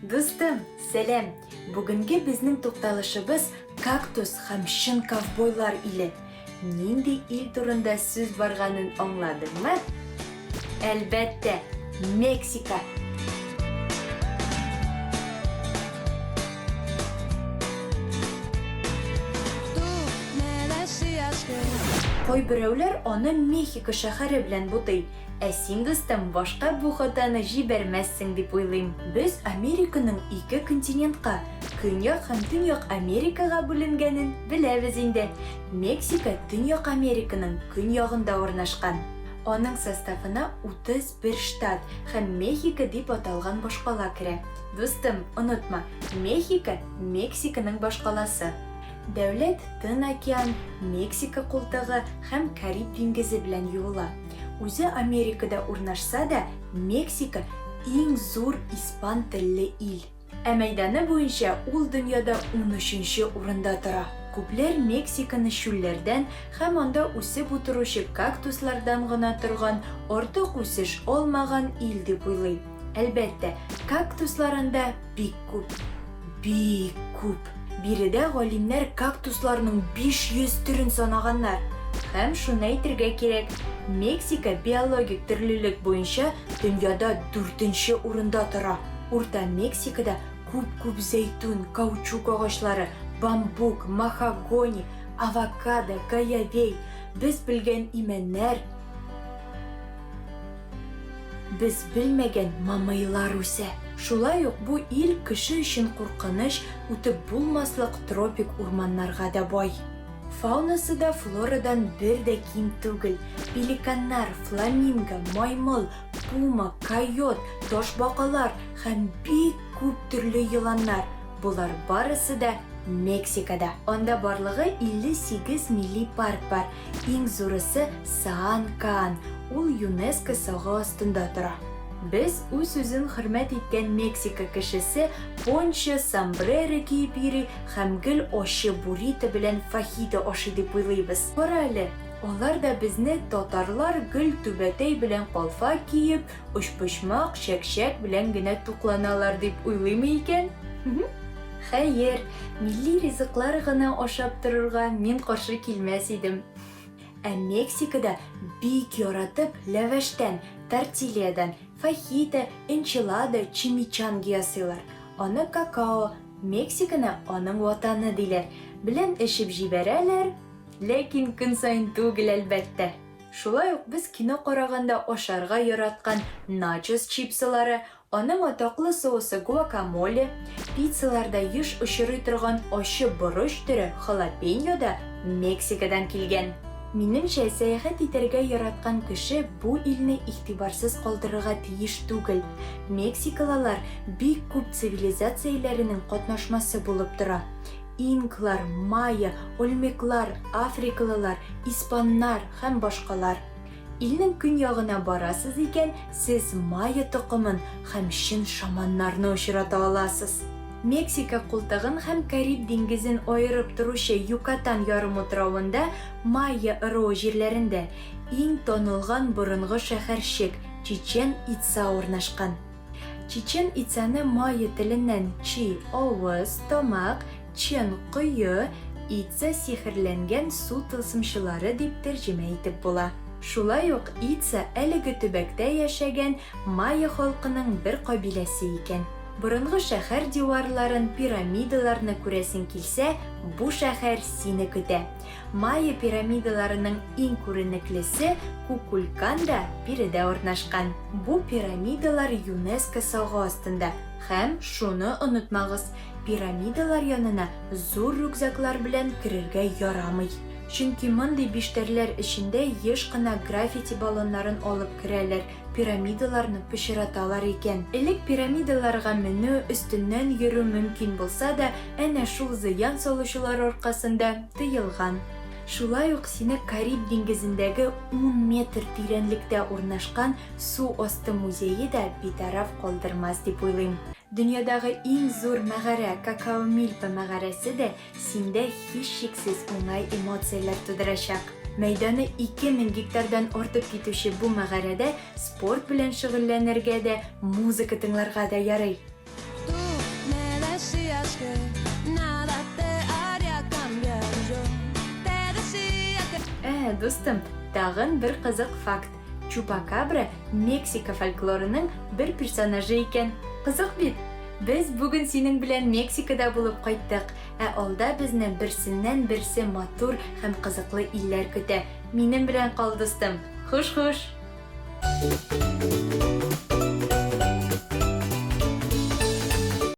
Дустым, сәлам! Бүгенге безнең тукталышыбыз кактус һәм чын ковбойлар иле. Нинди ил турында сүз барганын аңладыңмы? Әлбәттә, Мексика! Кайберәүләр аны Мехико шәһәре белән бутый. Ә син, дустым, башка бу хатаны җибәрмәссең дип уйлыйм. Без Американың ике континентка, Көньяк һәм Төньяк Америкага бүленгәнен беләбез инде. Мексика Төньяк Американың көньягында урнашкан. Аның составына 31 штат һәм Мехико дип аталган башкала керә. Дустым, онытма, Мехико, Мексиканың башкаласы. Дәүләт Тын океан, Мексика култыгы һәм Кариб диңгезе белән юыла. Үзе Америкада урнашса да, Мексика, иң зур испан телле ил. Ә мәйданы буенча ул дөньяда унөченче урында тора. Күпләр Мексиканы чүлләрдән һәм анда үсеп утыручы кактуслардан гына торган, артык үсеш алмаган ил дип уйлый. Әлбәттә, кактуслар анда бик күп. Бик күп. Биредә галимнәр кактусларның 500 төрен санаганнар. Һәм шуны әйтергә кирәк, Мексика биологик төрлелек буенча дөньяда дүртенче урында тора. Урта Мексикада күп-күп зәйтүн, каучук агачлары, бамбук, махагони, авокадо, гайавей, без белгән имәннәр, Без белмәгән мамыйлар үсә. Шулай ук бу ил кеше өчен куркыныч, үтеп булмаслык тропик урманнарга да бай. Фаунасы да флорадан бер дә ким түгел, пеликаннар, фламинго, маймыл, пума, койот, ташбакалар һәм бик күп төрле еланнар, болар барысы да Мексикада. Анда барлыгы 58 милли парк бар. Иң зурысы Саан-Каан, ул ЮНЕСКО сагы астында тора. Без үз-үзен хөрмәт иткән Мексика кешесе пончо, сомбреро киеп йөри һәм гел ачы буррито белән фахита ашый дип уйлыйбыз. Кара әле, алар да безне татарлар гел түбәтәй белән калфак киеп, өчпочмак, чәкчәк белән генә тукланалар дип уйлыймы икән? Хәер, милли ризыклар гына ашап торырга мин каршы килмәс идем. Ә Мексикада бик яратып ләвәштән, тортильядан, фахита, энчилада, чимичанги ясыйлар. Аны какао, Мексиканы аның ватаны диләр, белән эчеп җибәрәләр, ләкин көн саен түгел, әлбәттә. Шулай ук без кино караганда ашарга яраткан начос чипсылары, аның атаклы соусы гуакамоле, пиццаларда еш очрый торган ачы борыч төре халапеньо да Мексикадан килгән. Минемчә, сәяхәт итәргә яраткан кеше бу илне игътибарсыз калдырырга тиеш түгел. Мексикалылар бик күп цивилизацияләренең катнашмасы булып тора. Инклар, майя, ольмеклар, африкалылар, испаннар һәм башкалар. Илнең көньягына барасыз икән, сез майя токымын һәм чын шаманнарны очрата аласыз. Мексика култыгын һәм Кариб диңгезен аерып торучы Юкатан ярымутравында, майя ыруы җирләрендә, иң танылган борынгы шәһәрчек, Чичен-Ица урнашкан. Чичен-Ицаны майя теленнән чи, авыз, тамак, чен, кое, Ица сихерләнгән су тылсымчылары дип тәрҗемә итеп була. Шулай ук Ица әлеге төбәктә яшәгән майя халкының бер кабиләсе икән. Борынгы шәһәр диварларын, пирамидаларны күрәсең килсә, бу шәһәр сине көтә. Майя пирамидаларының иң күренеклесе Кукулькан да биредә урнашкан. Бу пирамидалар ЮНЕСКО сагы астында һәм, шуны онытмагыз, пирамидалар янына зур рюкзаклар белән керергә ярамый. Чөнки мондый биштәрләр эчендә еш кына граффити баллоннарын алып керәләр, пирамидаларны пычраталар икән. Элек пирамидаларга менү, өстеннән йөрү мөмкин булса да, әнә шул зыян салучылар аркасында тыелган. Шулай ук сине Кариб диңгезендәге ун метр тирәнлектә урнашкан су асты музее да битараф калдырмас дип уйлыйм. Дөньядагы иң зур мәгарә, Какаомильпа мәгарәсе дә синдә һичшиксез уңай эмоцияләр тудырачак. Мәйданы 2000 гектардан артып китүче бу мәгарәдә спорт белән шөгыльләнергә дә, музыка тыңларга да ярый. Ә, дустым, тагын бер кызык факт. Чупакабра Мексика фольклорының бер персонажы икән. Кызык бит? Без бүген синең белән Мексикада булып кайттык. Ә алда безне берсеннән-берсе матур һәм кызыклы илләр көтә. Минем белән кал, дустым. Хуш-хуш!